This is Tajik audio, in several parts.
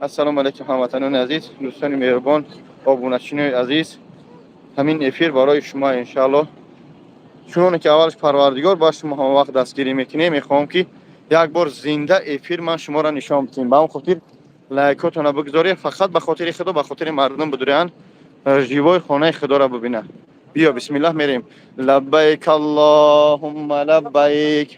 Ассалому алайкум, ҳамватанони азиз, дӯстони меҳрубон, обуначинои азиз. Ҳамин эфир барои шумо, иншааллоҳ. Чуноне ки аввалаш Парвардигор ба шумо ҳама вақт дастгирӣ мекунем, мехоҳам, ки як бор зинда эфир ман шуморо нишон бидиҳем. Ба он хотир лайкотона бигзоред, фақат ба хотири Худо, ба хотири мардум бидурянд, живой хонаи Худоро бибинанд. Биё, бисмиллаҳ, мерем. Лаббайк аллоҳумма лаббайк,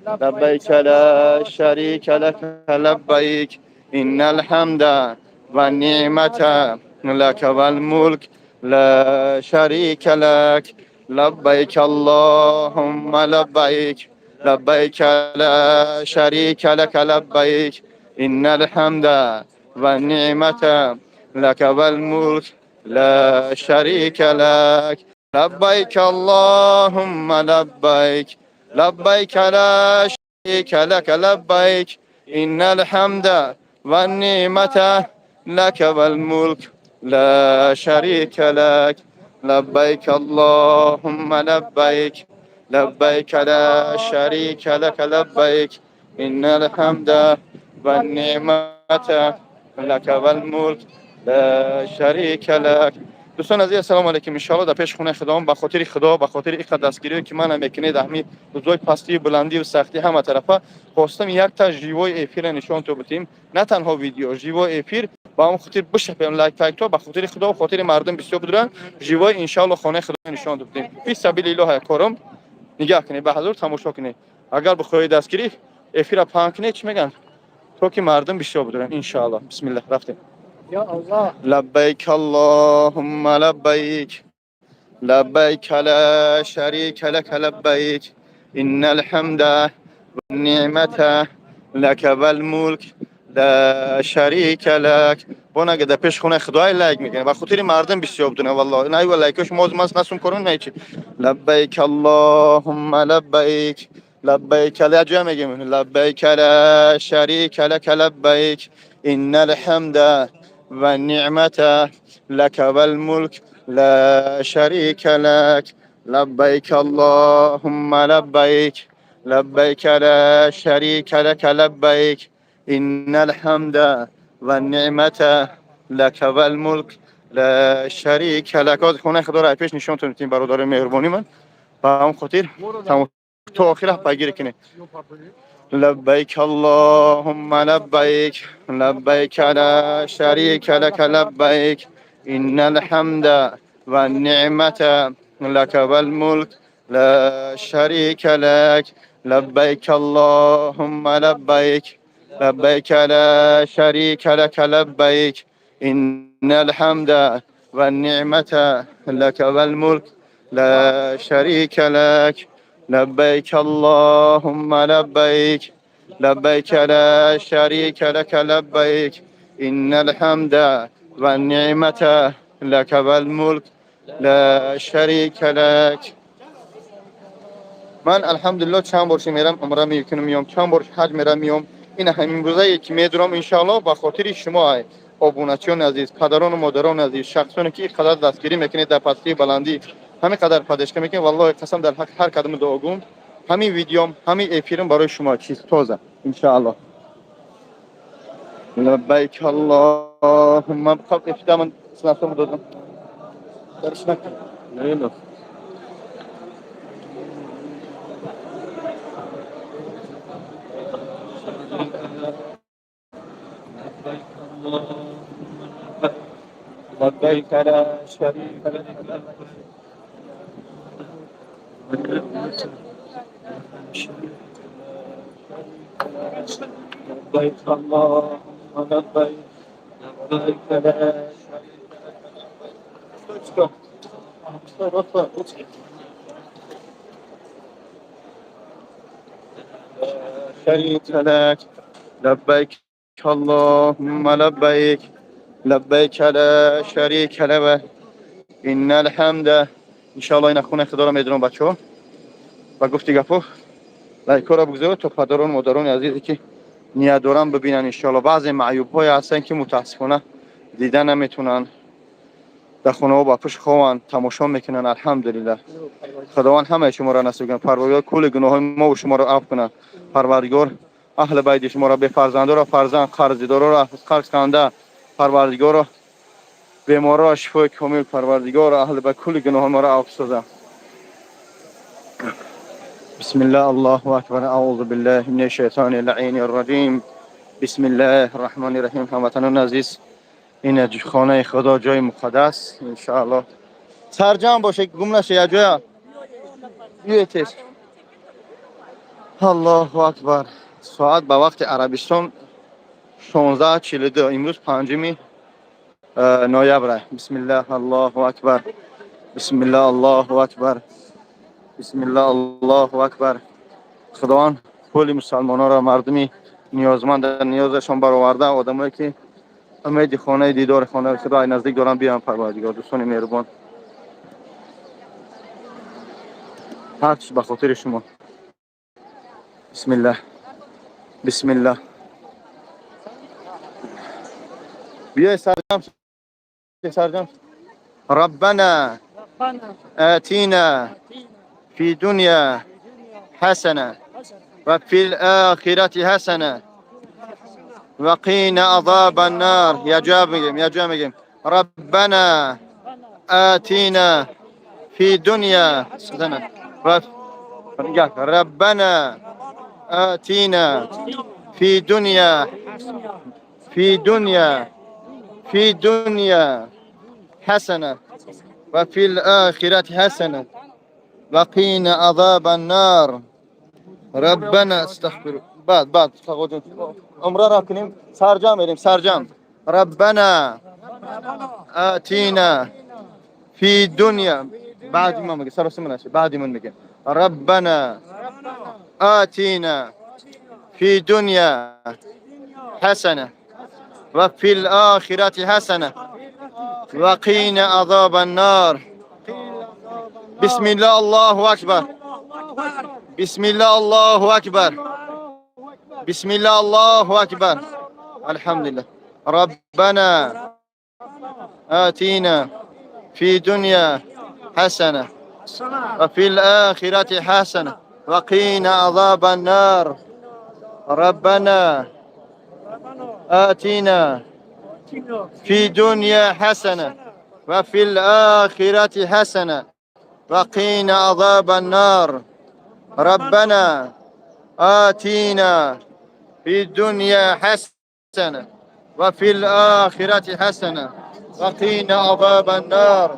лаббайк ла шарика лак лаббайк, иннал ҳамда ва ниъмата лака вал мулк ла шарика лак. Лаббайк аллоҳумма лаббайк, лаббайк ла шарика лак лаббайк, иннал ҳамда ва ниъмата лака вал мулк ла шарика лак. Лаббайк аллоҳумма лаббайк, лаббайк ла шарика лак лаббайк, иннал ҳамда ва ниъмата лака вал мулк ла шарика лак. Лаббайк аллоҳумма лаббайк, лаббайк ла шарика лак лаббайк, иннал ҳамда ва ниъмата лака вал мулк ла шарика лак. Дӯстон азиз, ассалому алайкум. Иншоалло, дар пеши хонаи Худованд, ба хотири Худо, ба хотири иқа дастгирие, ки мана мекунед, ҳами рӯзҳои пастию баландию сахтӣ ҳама тарафа, хостам якта живой эфира нишон то битем, на танҳо видео, живой эфир. Ба он хотир бишапем лайк пайкто, ба хотири Худо, хотири мардум бисёр будуранд. Живой, иншоалло, хонаи Худо нишон битем. Фи сабилиллоҳ кором. Нигаҳ кунед, ба ҳазур тамошо кунед. Агар бихоҳед дастгирӣ, эфира паҳн кунед, чӣ мегӯянд, то ки мардум бисёр будуранд, иншоалло. Бисмиллаҳ, рафтем. Я Аллах. لبيك اللهم لبيك، لبيك لا شريك لك لبيك، إن الحمد والنعمة لك والملك لا شريك لك. Бона дар пеш хонаи Худои лайк мекунед, ба хотири мардум бисёр бидуна. Валлоҳ, най лайкош моз мас насум корун най чи. Лаббайк аллоҳумма лаббайк, лаббайк ла ҷа мегем, лаббайк ла шарика лак лаббайк, иннал ҳамда والنعمة لك والملك لا شريك لك. لبيك اللهم لبيك، لبيك لا شريك لك لبيك، إن الحمد والنعمة لك والملك لا شريك لك. خونه خدا را پیش نشونتون میتیم. برادر مهربانی من، به هم خاطر تا آخر پیگیری کنید. لبيك اللهم لبيك، لبيك لا شريك لك لبيك، إن الحمد والنعمة لك والملك لا شريك لك. لبيك اللهم لبيك، لبيك لا شريك لك لبيك، إن الحمد والنعمة لك والملك لا شريك لك. لبيك اللهم لبيك، لبيك لا شريك لك لبيك، إن الحمد والنعمة لك والملك لا شريك لك. من الحمدلله چند بار میرم عمره میکنم میام، چند بار حج میرم میام. این همین روزایی که میدونم، انشالله، به خاطر شما обуначиёни азиз, падарону модарони азиз, шахсоне ки қадар дастгирӣ мекунед, дар пастии баландӣ ҳамин қадар поддержка мекунед. Валлоҳи, қасам, дар ҳаққи ҳар кадоми дуогум, ҳамин видеом, ҳамин эфирм барои шумо чиз тоза, иншааллоҳ. Лаббайк аллоҳумма. Хоб, эфида ман синасому додам. Дарш накун. Не. لبيك لا شريك لك لبيك، اللهم لبيك، لبيك لا شريك لك لبيك. شريك لك. لبيك اللهم لبيك، لبيك لا شريك لك، إن الحمد. иншоалло, ина хонаи Худоро медонам, бачаҳо. Ба гуфти гапо, лайкҳоро бигзоред, то падарон, модарони азизе, ки ният доранд, бибинанд, иншоалло. Баъзе маъюбҳое ҳастанд, ки мутаассифона дида наметавонанд, дар хонаҳо ба пушт хованд, тамошо мекунанд. Алҳамдулиллаҳ, Худованд ҳамаи шуморо насиб кунад. Парвардигор кулли гуноҳҳои мо шуморо афв кунад. Парвардигор Аҳли байти шуморо, бефарзандоро фарзанд, қарздороро қарз канда, Парвардигоро, беморро шифои комил, Парвардигоро, аҳли ба кулли гуноҳони моро афв соза. بسم الله، الله أكبر، أعوذ بالله من الشیطان اللعین الرجیم، بسم الله الرحمن الرحیم. Ҳамватанони азиз, ин хонаи Худо, ҷои муқаддас. Иншааллоҳ, сарҷамъ боше, гум наша як ҷоя. Биёед тез. Аллоҳу акбар. Соат ба вақти Арабистон 16:42. Имрӯз 5 ноябр. Бисмиллаҳ, Аллоҳу акбар, бисмиллаҳ, Аллоҳу акбар, бисмиллаҳ, Аллоҳу акбар. Худованд кулли мусалмононро, мардуми ниёзманд ниёзашон бароварда, одамое ки умеди хонаи дидори хонаи Худо ай наздик доранд, биёянд. Парвардигор, дӯстони меҳрубон, ҳарчи ба хотири шумо. Бисмиллаҳ, бисмиллаҳ. Биёй, сарҷам, сарҷам. ربنا آتنا في دنيا حسنة وفي الآخرة حسنة وقنا عذاب النار. يا جامعهم، يا جامعهم. ربنا آتنا في دنيا حسنة، ربنا آتنا في دنيا، في دنيا، في دنيا حسنة وفي الآخرة حسنة وقنا عذاب النار. ربنا، استغفر. بعد بعد عمره را کنیم، سرجم بریم، سرجم. ربنا آتینا فی دنیا. بعد ما میگه سر نشه، بعد من میگه ربنا آتینا فی دنیا حسنه وفي الآخرة حسنة وقنا عذاب النار. بسم الله، الله أكبر، بسم الله، الله أكبر، بسم الله، الله أكبر، الحمد لله. ربنا آتينا في دنيا حسنة وفي الآخرة حسنة وقنا عذاب النار. ربنا آتنا في دنيا حسنة وفي الآخرة حسنة وقنا عذاب النار. ربنا آتنا في الدنيا حسنة وفي الآخرة حسنة وقنا عذاب النار.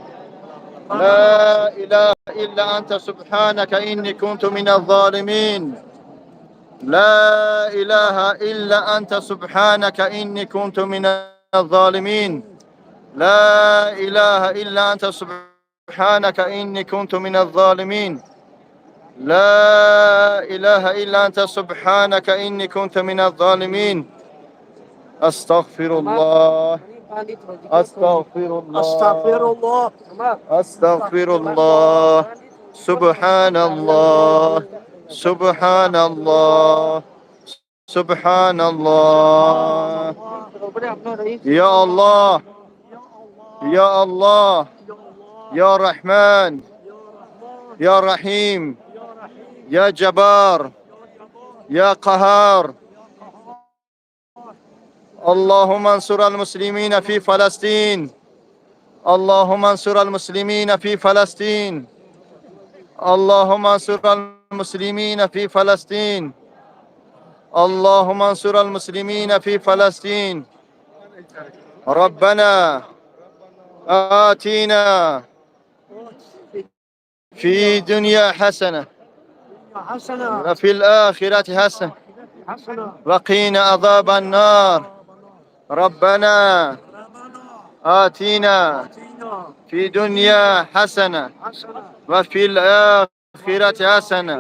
لا إله إلا أنت سبحانك إني كنت من الظالمين. لا إله إلا أنت سبحانك إني كنت من الظالمين. لا إله إلا أنت سبحانك إني كنت من الظالمين. لا إله إلا أنت سبحانك إني كنت من الظالمين. أستغفر الله، أستغفر الله، أستغفر الله، أستغفر الله. سبحان الله، سبحان الله، سبحان الله. يا الله، يا الله، يا رحمن، يا رحيم، يا جبار، يا قهار. اللهم انصر المسلمين في فلسطين. اللهم انصر المسلمين في فلسطين. اللهم انصر المسلمين في فلسطين. اللهم انصر المسلمين في فلسطين. ربنا آتنا في دنيا حسنة وفي الآخرة حسنة وقنا عذاب النار. ربنا آتنا في دنيا حسنة وفي الآخرة حسنة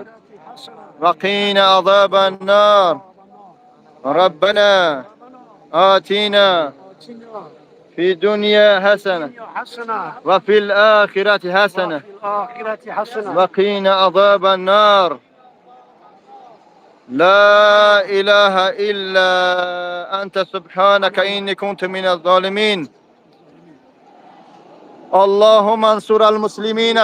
وقنا عذاب النار. ربنا آتنا في دنيا حسنة وفي الآخرة حسنة وقنا عذاب النار. لا إله إلا أنت سبحانك إني كنت من الظالمين. اللهم انصر المسلمين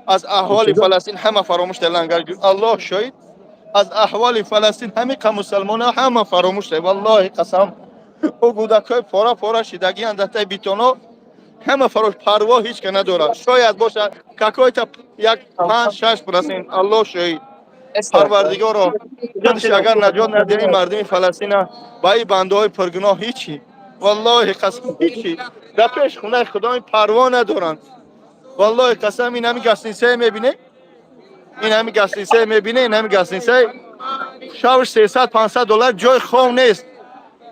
Аз аҳволи Фаластин ҳама фаромӯш дар Лангар. Аллоҳ шоҳид, аз аҳволи Фаластин ҳамиқа мусалмона ҳама фаромӯш дар. Валлоҳи қасам, ӯ гудакҳои пора пора шидагианд дар таи битоно, ҳама фаромӯш, парво ҳеҷ ка надорад. Шояд бошад какой-то як 5-6%. Аллоҳ шоҳид. Парвардигоро, худш агар наҷот надиҳӣ мардуми Фаластина ба ин бандаҳои пургуноҳ, ҳичи, валлоҳи қасам, ҳичи. Дар пеш хонаи худо парво надоранд. Валлоҳи қасам, ин ҳами гостиницае мебине, ин ҳами гостиницае мебине, ин ҳами гостиницае шавш 300-500 доллар ҷои хов нест,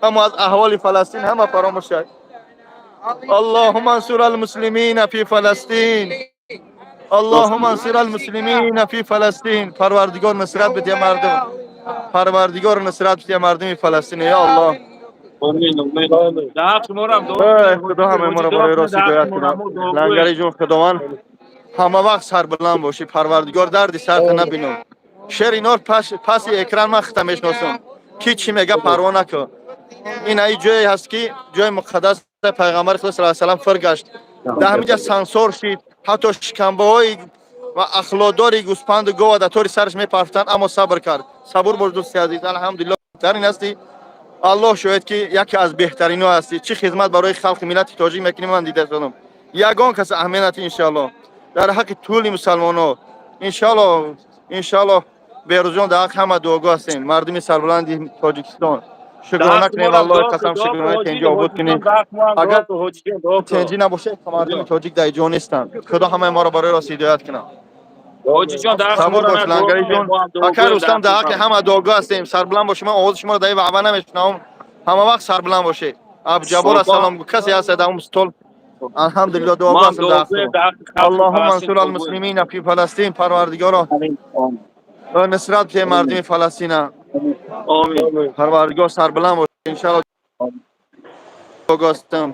аммо аз аҳволи Фаластин ҳама фаромӯш шуд. اللهم انصر المسلمين في فلسطين، اللهم انصر المسلمين في فلسطين. Парвардигор, нусрат бидия мардум, Парвардигор, нусрат бидия мардуми Фаластин, я Аллоҳ. Омин, омин. Даҳ шуморам. Худо ҳамаи моро барои рост ҳидоят кунад. Лангари ҷон, Худованд, ҳама вақт сарбаланд бошӣ. Парвардигор, дарди сарта набинам. Шери нор паси экран ман хита мешиносам, ки чӣ мега, парво накун. Ин аи ҷое ҳаст, ки ҷои муқаддас пайғамбари Худо саллаллоҳу алайҳи васаллам фир гашт, дар ҳаминҷа сансор шид, ҳатто шикамбаҳои ва ахлодори гӯспанду гова дар тори сараш мепарфтанд, аммо сабр кард. Сабур бош, дӯсти азиз. Алҳамдулилло, дар ин ҳасти. Аллоҳ шоҳид, ки яке аз беҳтарино ҳастӣ. Чӣ хизмат барои халқи миллати тоҷик мекунӣ, ман дида шудам. Ягон кас аҳамият надиҳ, иншоалло, дар ҳаққи тӯли мусалмоно, иншоалло, иншоалло. Беҳрӯзҷон, дар ҳаққи ҳама дуогӯ ҳастем. Мардуми сарбаланди Тоҷикистон, шукрона кунем, валлоҳи қасам, шукрона, тенҷи обуд кунем. Агар тенҷӣ набошад, мардуми тоҷик дар ҷо нестанд. Худо ҳамаи моро барои рост ҳидоят кунад. Сабур бош, Лангариҷон. Акай Рустам, дар ҳаққи ҳама дуогӯ ҳастем. Сарбаланд бошед. Ман овози шуморо дар ваъва намешунавам. Ҳама вақт сарбаланд бошед. Абҷабор, ассалом. Касе ҳаст дар он стол? Алҳамдулилло, дуогӯ ҳастем дар ҳаққи. اللهم انصر المسلمين في فلسطين. Парвардигоро, нусрат бидеҳ мардуми Фаластина. Парвардигор, сарбаланд бош, иншалло, дуогӯ ҳастам.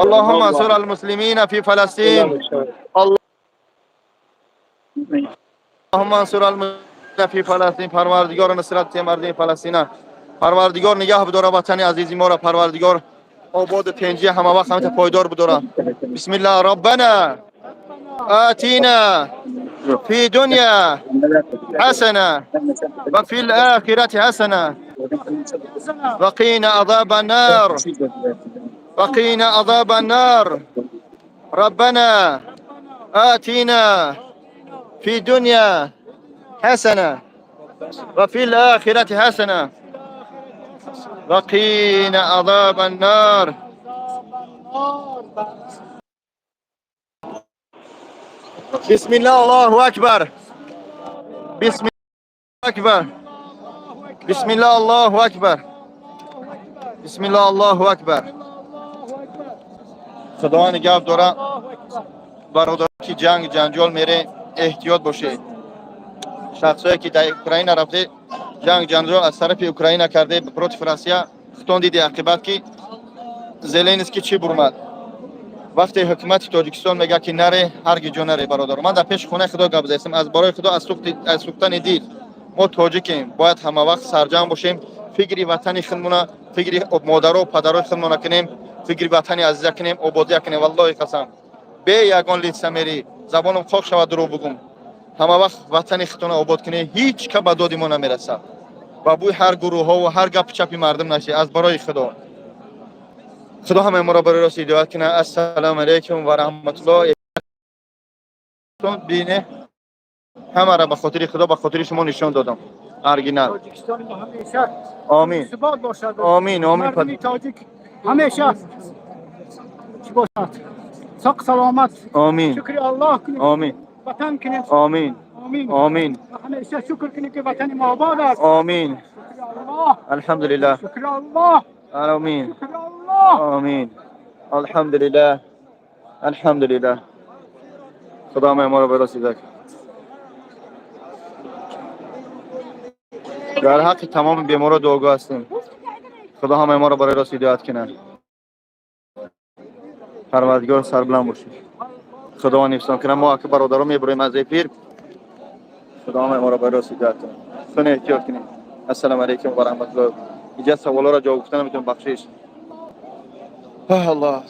اللهم انصر المسلمين في فلسطين، اللهم انصر المسلمين في فلسطين. Парвардигор, нусрат бидеҳ мардуми Фаластина. Парвардигор, нигаҳ бидора ватани азизи моро. Парвардигор, ободу тенҷӣ ҳама вақт ҳамита пойдор бидора. بسم الله. ربنا آتنا في الدنيا حسنة وفي الآخرة حسنة وقنا عذاب النار، وقنا عذاب النار. ربنا آتنا في الدنيا حسنة وفي الآخرة حسنة وقنا عذاب النار. بسم الله، الله أكبر، بسم الله أكبر، بسم الله، الله أكبر، بسم الله، الله أكبر. Худованд нигаҳ дора. Бародар, ки ҷанг ҷанҷол мере, эҳтиёт бошед. Шахсое, ки дар Украина рафте, ҷанг ҷанҷол аз тарафи Украина карде против Россия, хутон диди ақибат, ки Зеленский чӣ бурмад. Вақте ҳукумати Тоҷикистон мега, ки наре, ҳарги ҷо наре. Бародар, ман дар пеши хонаи Худо гап задастам. Аз барои Худо, аз сӯхтани дил. Мо тоҷикем, бояд ҳама вақт сарҷамъ бошем, фикри ватани худмона, фикри модаро, падарои худмона кунем, фикри ватани азиза кунем, ободия кунем. Валлоҳи қасам, бе ягон лицемерӣ, забоном хок шавад, дурӯғ бугум. Ҳама вақт ватани худтона обод кунем. Ҳеҷ ка ба доди мо намерасад. Ба бӯи ҳар гурӯҳҳову ҳар гапу чапи мардум нашед. Аз барои Худо, Худо ҳамаи моро барои рост ҳидоят кунад. Ассалому алайкум ва раҳматуллоҳ. Бине, ҳамаро ба хотири Худо, ба хотири шумо нишон додам, оригинал. Тоҷикистони мо ҳамеша Омин. субот бошад. Омин, омин. Мардуми тоҷик ҳамеша чӣ бошад, соқ саломат. Омин. Шукри Аллоҳ кунем. Омин. Ватан кунем. Омин. Омин. Омин. Ва ҳамеша шукр кунем, ки ватани мо обод аст. Омин. Шукри Аллоҳ. Алҳамдулиллаҳ. Шукри Аллоҳ. Омин. Шукри Аллоҳ. Омин. Алҳамдулиллаҳ, алҳамдулиллаҳ. Худо ҳамаи моро ба рост ҳидоят кунад. Дар ҳаққи тамоми беморо дуогӯ ҳастем. Худо ҳамаи моро барои рост ҳидоят кунад. Парвардигор, сарбуланд бошед. Худованд ҳифзон кунад. Мо ака бародаро мебуроем аз эфир. Худо ҳамаи моро барои рост ҳидоят кунад. Худо эҳтиёт кунед. Ассалому алайкум ва раҳматуллоҳ. Иҷа саволҳоро ҷавоб гуфта наметавонам, бахшиш. Аллоҳ.